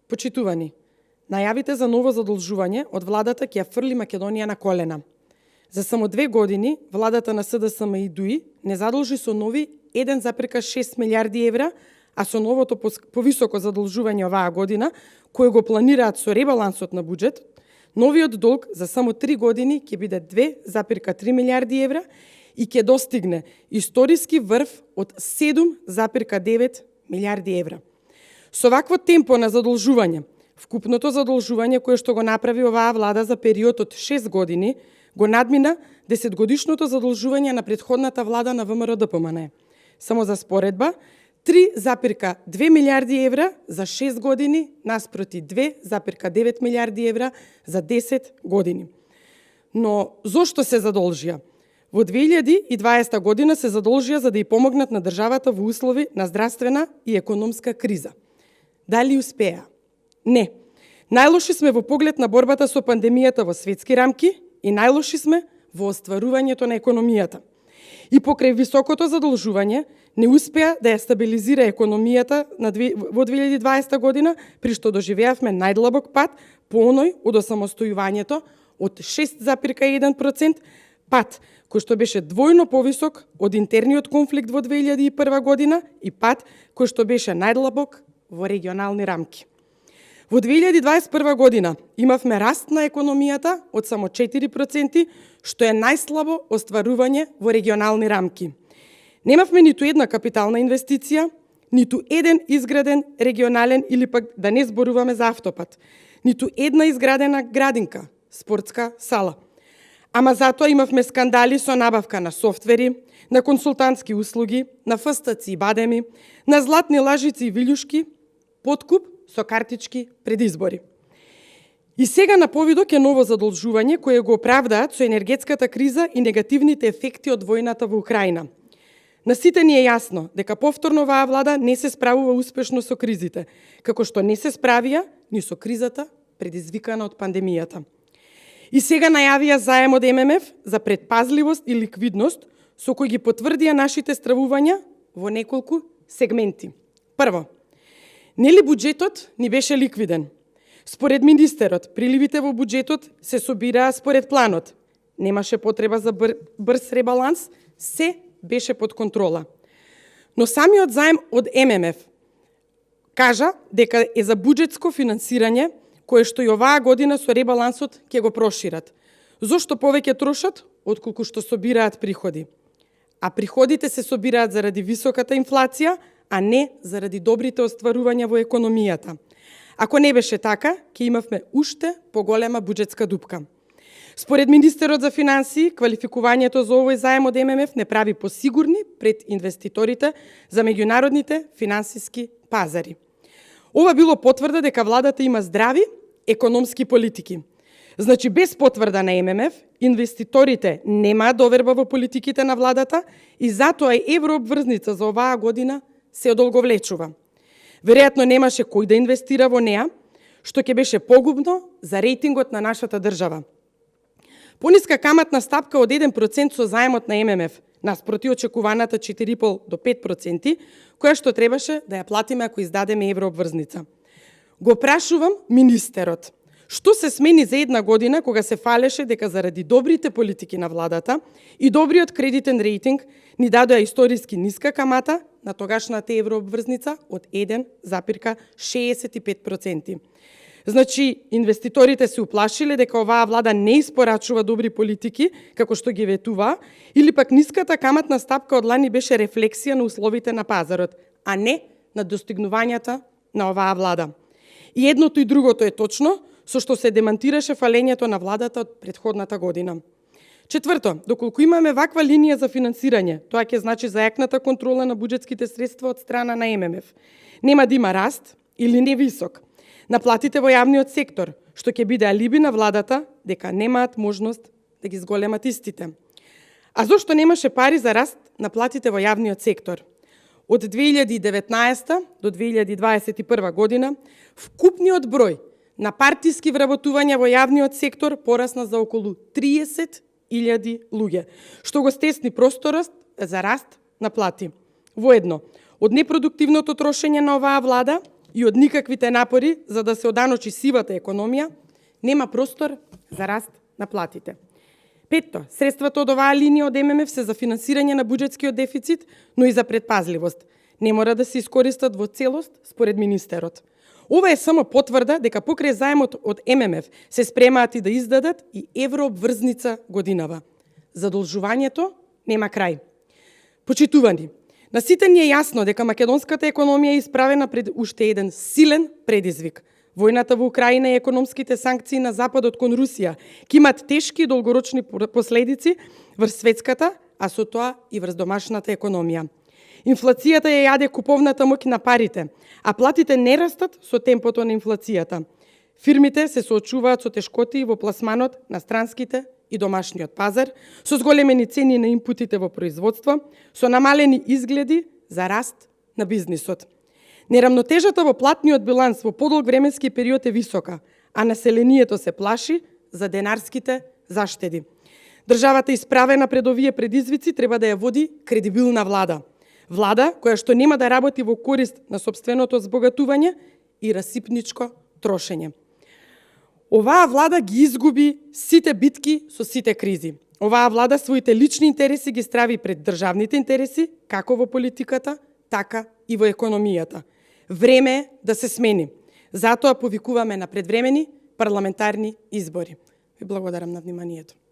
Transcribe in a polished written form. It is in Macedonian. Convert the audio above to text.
Почитувани, најавите за ново задолжување од владата ќе ја фрли Македонија на колена. За само 2 години, владата на СДСМ и ДУИ не задолжи со нови 1,6 милиарди евра, а со новото повисоко задолжување оваа година, кое го планираат со ребалансот на буџет, новиот долг за само 3 години ќе биде 2,3 милиарди евра и ќе достигне историски врв од 7,9 милиарди евра. Со вакво темпо на задолжување, вкупното задолжување кое што го направи оваа влада за период од 6 години, го надмина 10-годишното задолжување на претходната влада на ВМРО ДПМН. Само за споредба, 3,2 милиарди евра за 6 години наспроти 2,9 милиарди евра за 10 години. Но зошто се задолжија? Во 2020 година се задолжија за да ја помогнат на државата во услови на здравствена и економска криза. Дали успеа? Не. Најлоши сме во поглед на борбата со пандемијата во светски рамки и најлоши сме во остварувањето на економијата. И покрај високото задолжување не успеа да ја стабилизира економијата во 2020 година, при што доживеавме најдлабок пат по оној од осамостојувањето од 6,1%, пат кој што беше двојно повисок од интерниот конфликт во 2001 година и пат кој што беше најдлабок во регионални рамки. Во 2021 година имавме раст на економијата од само 4%, што е најслабо остварување во регионални рамки. Немавме ниту една капитална инвестиција, ниту еден изграден регионален или пак да не зборуваме за автопат, ниту една изградена градинка, спортска сала. Ама затоа имавме скандали со набавка на софтвери, на консултантски услуги, на фстаци и бадеми, на златни лажици и вилјушки, подкуп со картички пред избори. И сега на повидок е ново задолжување кое го оправдаат со енергетската криза и негативните ефекти од војната во Украина. На сите ни е јасно дека повторно оваа влада не се справува успешно со кризите, како што не се справија ни со кризата предизвикана од пандемијата. И сега најавија заем од ММФ за предпазливост и ликвидност, со кој ги потврдија нашите стравувања во неколку сегменти. Прво, нели буџетот ни беше ликвиден? Според министерот, приливите во буџетот се собираа според планот. Немаше потреба за брз ребаланс, се беше под контрола. Но самиот заем од ММФ кажа дека е за буџетско финансирање, кое што и оваа година со ребалансот ќе го прошират. Зошто повеќе трошат, отколку што собираат приходи? А приходите се собираат заради високата инфлација, а не заради добрите остварувања во економијата. Ако не беше така, ќе имавме уште поголема буџетска дупка. Според министерот за финансии, квалификувањето за овој заем од ММФ не прави посигурни пред инвеститорите за меѓународните финансиски пазари. Ова било потврда дека владата има здрави економски политики. Значи, без потврда на ММФ, инвеститорите немаат доверба во политиките на владата и затоа и еврообврзница за оваа година се одолговлечува. Веројатно немаше кој да инвестира во неа, што ќе беше погубно за рейтингот на нашата држава. Пониска каматна стапка од 1% со заемот на ММФ, наспроти очекуваната 4,5 до 5%, која што требаше да ја платиме ако издадеме еврообврзница. Го прашувам министерот, што се смени за една година кога се фалеше дека заради добрите политики на владата и добриот кредитен рейтинг ни дадоа историски ниска камата на тогашната еврообврзница од 1,65%. Значи, инвеститорите се уплашиле дека оваа влада не испорачува добри политики, како што ги ветува, или пак ниската каматна стапка од лани беше рефлексија на условите на пазарот, а не на достигнувањата на оваа влада. И едното и другото е точно, со што се демантираше фалењето на владата од претходната година. Четврто, доколку имаме ваква линија за финансирање, тоа ќе значи зајакната контрола на буџетските средства од страна на ММФ. Нема да има раст или невисок на платите во јавниот сектор, што ќе биде алиби на владата дека немаат можност да ги зголемат истите. А зошто немаше пари за раст на платите во јавниот сектор? Од 2019 до 2021 година вкупниот број на партиски вработувања во јавниот сектор порасна за околу 30.000 луѓе, што го стесни просторот за раст на плати. Воедно, од непродуктивното трошење на оваа влада и од никаквите напори за да се оданочи сивата економија, нема простор за раст на платите. Петто, средствата од оваа линија од ММФ се за финансирање на буџетскиот дефицит, но и за предпазливост. Не мора да се искористат во целост според министерот. Ова е само потврда дека покрај заемот од ММФ се спремаат и да издадат и еврообврзница годинава. Задолжувањето нема крај. Почитувани, на сите ни е јасно дека македонската економија е исправена пред уште еден силен предизвик. Војната во Украина и економските санкции на Западот кон Русија ќе имат тешки и долгорочни последици врз светската, а со тоа и врз домашната економија. Инфлацијата ја јаде куповната моќ на парите, а платите не растат со темпото на инфлацијата. Фирмите се соочуваат со тешкоти во пласманот на странските и домашниот пазар, со зголемени цени на инпутите во производство, со намалени изгледи за раст на бизнисот. Нерамнотежата во платниот биланс во подолг временски период е висока, а населението се плаши за денарските заштеди. Државата исправена пред овие предизвици треба да ја води кредибилна влада. Влада која што нема да работи во корист на сопственото збогатување и расипничко трошење. Оваа влада ги изгуби сите битки со сите кризи. Оваа влада своите лични интереси ги страви пред државните интереси, како во политиката, така и во економијата. Време е да се смени. Затоа повикуваме на предвремени парламентарни избори. Ви благодарам на вниманието.